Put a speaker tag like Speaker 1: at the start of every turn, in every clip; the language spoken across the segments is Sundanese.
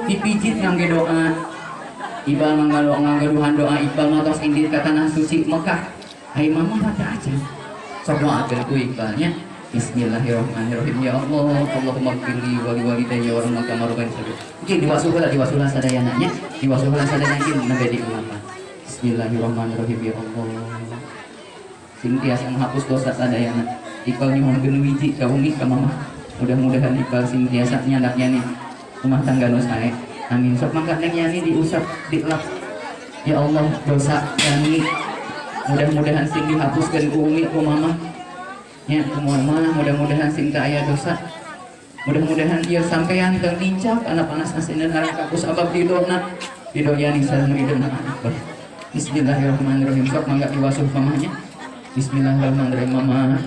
Speaker 1: Dipijit ngangge doa. Iqbal ngagaduhan doa, Iqbal mah tos indit ka tanah suci Mekah. Ai mama pada aja. Sok doakeun ku Iqbalnya. Bismillahirrahmanirrahim, ya Allah, Allahumma gfirli wa liwalidayya warhamhuma kama rabbayani shaghira. Mungkin diwasuh heula, diwasuh heula sadayana nya, diwasuh heula sadayana kin nembe diungkapan. Bismillahirrahmanirrahim, ya Allah. Sing tiasa menghapus dosa sadayana. Iqbal nyuhunkeun wiji ka umi, ka mama. Mudah-mudahan Iqbal sing tiasa nyandak Yani rumah tangga nu sae. Amin. Sok mangga, Neng Yani, diusap, dilap. Ya Allah, dosa Yani mudah-mudahan sing dihapuskeun ku umi, ku mama. Ya, ku mama mudah-mudahan sing teu aya dosa. Mudah-mudahan ieu sampean teu nincak kana panas asinan neraka ku sabab ridona. Ridho Yani sareng ridona Iqbal. Bismillahirrahmanirrahim. Sok mangga diwasuh mamahnya. Bismillahirrahmanirrahim, mama.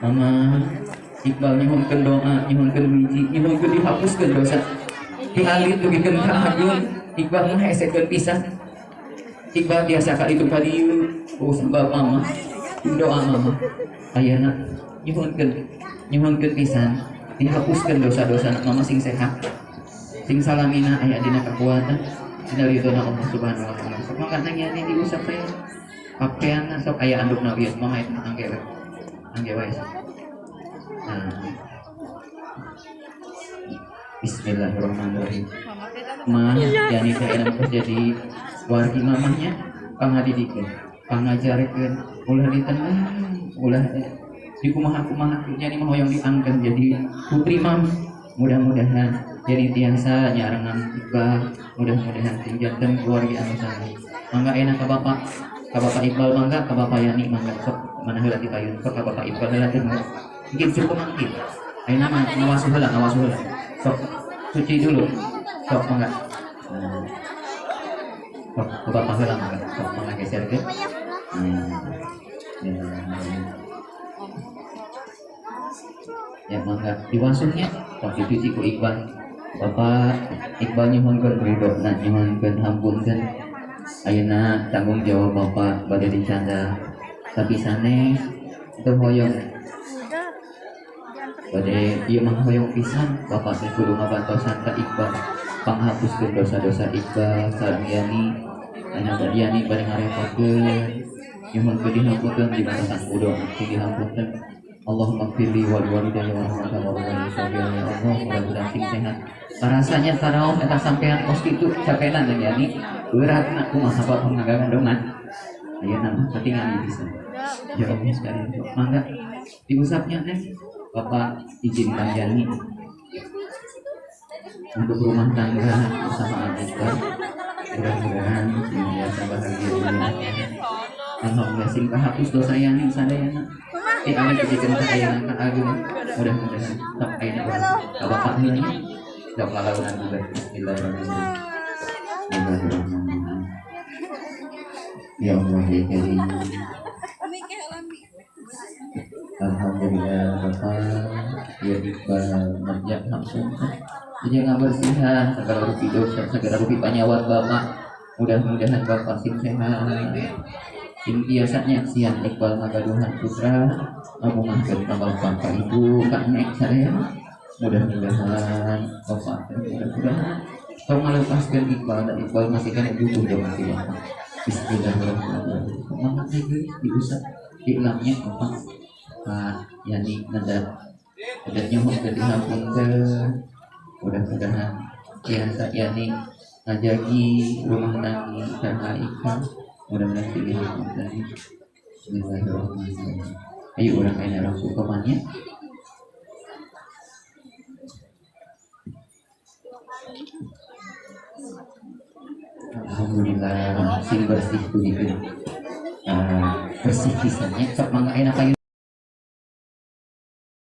Speaker 1: Mama, Iqbal nyuhunkeun doa, nyuhunkeun wiji, nyuhunkeun dihapuskeun dosa. Ti alit dugikeun ka ageung, Iqbal mah hesekeun pisan. Iqbal biasa ka itu ka dieu ku sabab mama, doa mama. Ayeuna nyuhunkeun, nyuhunkeun pisan dihapuskeun dosa-dosa, mama sing sehat. Sing salamina aya dina kakuatan, dina ridhona Allah Subhanahu wa taala. Sok mangga, Neng Yani, diusap saya. Pakaian sok aya andukna ieu mama eta, angge we. Angge wae. Nah. Bismillahirrahmanirrahim. Ma, Yani teh enak jadi wargi mamahnya, pangadidikeun, pangajarkeun, ulah ditendang, ulah dikumaha-kumaha. Yani mah hoyong diangkeun jadi putri mam. Mudah-mudahan jadi tiasa nyarengan Iqbal, mudah-mudahan sing janten keluarga anu saleh. Mangga enak ka bapak, ka bapak Iqbal mangga, ka bapak Yani mangga. Sok mana heula ti payun, sok ka bapak Iqbal heula teh, mangga. Mungkin cukup mangkin. Ayeuna mah ngawasuh heula, ngawasuh heula. Sok cuci dulu. Sok mangga. Nah. Sok ke bapak heula mangga. Sok mangga geser ke. Ya. Ya, mangga diwasuhnya, sok dicuci ku Iqbal. Bapak Iqbal nyuhunkeun ridho, nyuhunkeun hampunten. Ayeuna tanggung jawab bapak bade dicanda. Tapi sanes teu hoyong bade ieu mah, hoyong pisan bapak teh kudu ngabantosan ka Iqbal panghapuskeun dosa-dosa Iqbal sareng Yani. Aya Yani bade ngarepotkeun, nyuhunkeun dihapunten, dibantosan ku doa sing dihapunten. Allahumma gfirli wa liwalidayya warhamhuma kama rabbayani shaghira. Ya Allah, mudah-mudahan sing sehat. Rasanya karaos eta sampean kos kitu capena dan Yani beratna kumaha bapak ngagandongan. Ayeuna mah katingali bisa. Ya Allah sekalian, mangga diusapnya, Neng. Bapak izinkan Yani untuk rumah tangga bersama Iqbal. Mudah-mudahan sing biasa bahagia dunia akhirat. Alhamdulillah sing kahapus dosa Yani sadayana. Ti alit dijieun ka ayeuna ka ageung. Mudah-mudahan sok ayeuna urang ka bapak heula nya. Sok lalaunan juga. Bismillahirrahmanirrahim. Bismillahirrahmanirrahim. Ya Allah ya Karim. Alhamdulillah Bapak ya Iqbal ya langsung jadi ngabersihan segala rupi dosa, segala rupi panyawat Bapak. Mudah-mudahan Bapak sing sehat, sing biasa nyaksian Iqbal ngagaduhan putra, ngabungahkeun ka Bapak, ka Ibu, ka Nek sadaya. Mudah-mudahan Bapak, mudah-mudahan tong ngalepaskeun Iqbal dan Iqbal masih kan butuh doa ti Bapak. Bismillahirrahmanirrahim. Semangat lagi diusap diulangnya Bapak. Pak Yani nanda udah nyuhun dihapunten. Mudah-mudahan biasa Yani ngajagi rumah tangga karena Iqbal, mudah-mudahan dihapunten. Bismillahirrahmanirrahim. Ayo urang kayaknya langsung ke. Alhamdulillah sing bersih begitu. Bersih pisannya. Sok mangga enak kayu.